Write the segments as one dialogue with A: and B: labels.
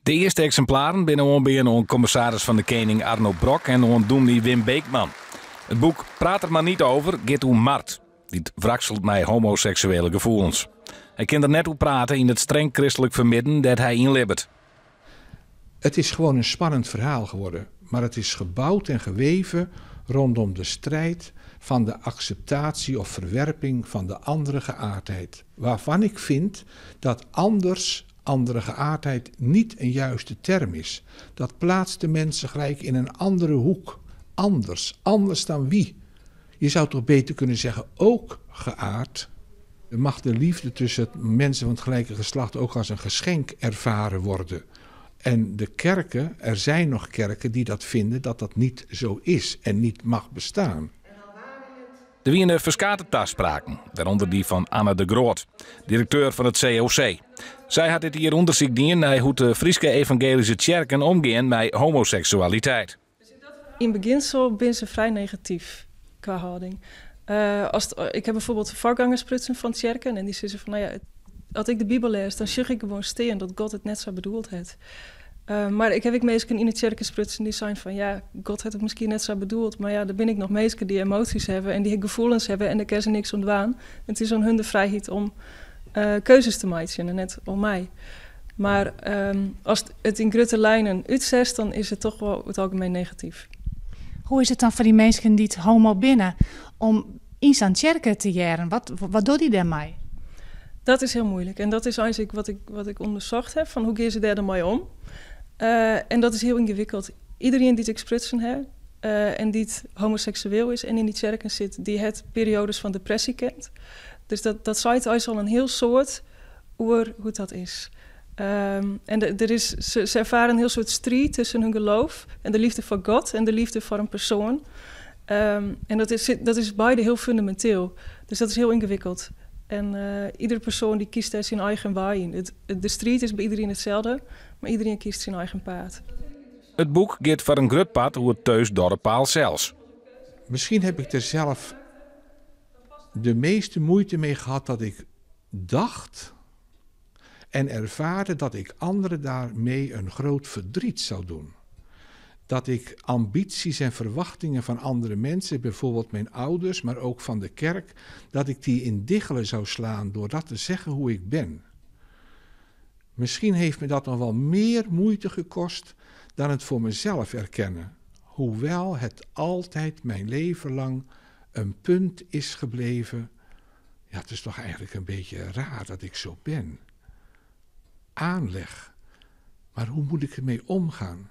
A: De earste eksimplaren binne oanbean oan kommissaris fan de Kening Arno Brok en oan dûmny Wim Beekman. It boek Praat er maar niet over giet oer Mart, dy't wrakselt mei homoseksuele gefoelens. Hy kin der net oer prate yn it streng kristlik fermidden dêr't hy yn libbet.
B: Het is gewoon een spannend verhaal geworden, maar het is gebouwd en geweven rondom de strijd van de acceptatie of verwerping van de andere geaardheid. Waarvan ik vind dat anders andere geaardheid niet een juiste term is. Dat plaatst de mensen gelijk in een andere hoek. Anders, anders dan wie? Je zou toch beter kunnen zeggen ook geaard. Mag de liefde tussen mensen van het gelijke geslacht ook als een geschenk ervaren worden? En de kerken, er zijn nog kerken die dat vinden dat dat niet zo is en niet mag bestaan.
A: Der wiene ferskate taspraken, wêrûnder dy fan Anne de Groot, direkteur fan it COC. Sy hat dit jier ûndersyk dien nei hoe't de Fryske evangelyske tsjerken omgean mei homoseksualiteit.
C: Yn begjinsel binne se frij negatyf kwa hâlding. As ik ha bijvoorbeeld foargangers sprutsen fan tsjerken en dy sizze fan, no ja, as ik de Bibel lês, dan sjoch ik gewoan stean dat God it net sa bedoeld hat. Mar ik haw ek minsken yn 'e tsjerke sprutsen dy't seinen fan ja, God hat it miskien net sa bedoeld, mar ja, der binne ek noch minsken dy't emoasjes hawwe en dy't gefoelens hawwe en dêr kinne se niks oan dwaan. En it is oan hun de frijheid om keuzes te meitsjen en net oan my. Mar ast it yn grutte lijnen útsetst, dan is it toch wol oer it algemien negatyf.
D: Hoe is it dan foar dy minsken dy't homo binne om yn sa'n tsjerke te hearren? Wat, wat dogge dy dêrmei?
C: Dat is hiel muoilik en dat is eins ek wat ik, wat ik ûndersocht haw, fan hoe gean se dêr dan mei om? En dat is hiel yngewikkeld. Iderien dy't ik sprutsen haw en dy't homoseksueel is en yn dy tsjerken sit, dy hat perioades fan depresje kend. Dus dat, dat seit eins al in hiel soad oer hoe't dat is. En der is, se, se erfare in hiel soad striid tusken hun geloof en de leafde foar God en de leafde foar in persoan. En dat is beide hiel fûneminteel. Dus dat is hiel yngewikkeld. En iedere persoan dy kiest dêr syn eigen wei yn. De striid is by iderien itselde, mar iderien kiest syn eigen paad.
A: It boek giet foar in grut part oer Teus Dorrepaal sels.
B: Misschien heb ik er zelf de meeste moeite mee gehad dat ik dacht en ervaarde dat ik anderen daarmee een groot verdriet zou doen. Dat ik ambities en verwachtingen van andere mensen, bijvoorbeeld mijn ouders, maar ook van de kerk, dat ik die in diggelen zou slaan door dat te zeggen hoe ik ben. Misschien heeft me dat nog wel meer moeite gekost dan het voor mezelf erkennen. Hoewel het altijd mijn leven lang een punt is gebleven. Ja, het is toch eigenlijk een beetje raar dat ik zo ben. Aanleg. Maar hoe moet ik ermee omgaan?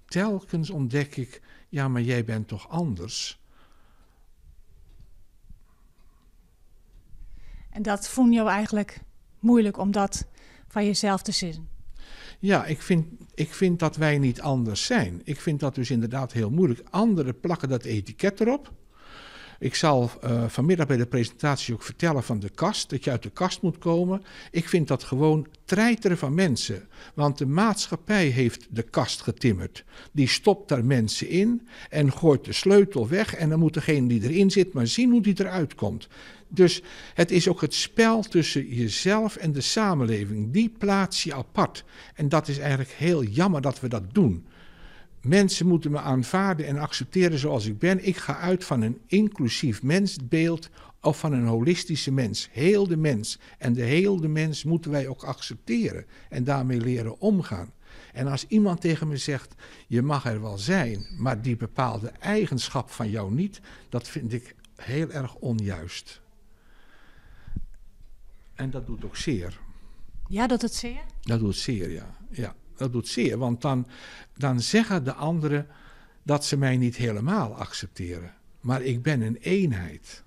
B: Telkens ontdek ik, ja, maar jij bent toch anders?
D: En dat fûn jo eigentlik muoilik om dat fan jesels te sizzen?
B: Ja, ik vind dat wij niet anders zijn. Ik vind dat dus inderdaad heel moeilijk. Anderen plakken dat etiket erop. Ik zal vanmiddag bij de presentatie ook vertellen van de kast, dat je uit de kast moet komen. Ik vind dat gewoon treiteren van mensen. Want de maatschappij heeft de kast getimmerd. Die stopt daar mensen in en gooit de sleutel weg. En dan moet degene die erin zit maar zien hoe die eruit komt. Dus het is ook het spel tussen jezelf en de samenleving. Die plaats je apart. En dat is eigenlijk heel jammer dat we dat doen. Mensen moeten me aanvaarden en accepteren zoals ik ben. Ik ga uit van een inclusief mensbeeld of van een holistische mens. Heel de mens. En de heel de mens moeten wij ook accepteren en daarmee leren omgaan. En als iemand tegen me zegt, je mag er wel zijn, maar die bepaalde eigenschap van jou niet, dat vind ik heel erg onjuist. En dat doet ook zeer.
D: Ja, docht it sear?
B: Dat doet zeer, ja. Ja, dat doet zeer, want dan zeggen de anderen dat ze mij niet helemaal accepteren. Maar ik ben een eenheid.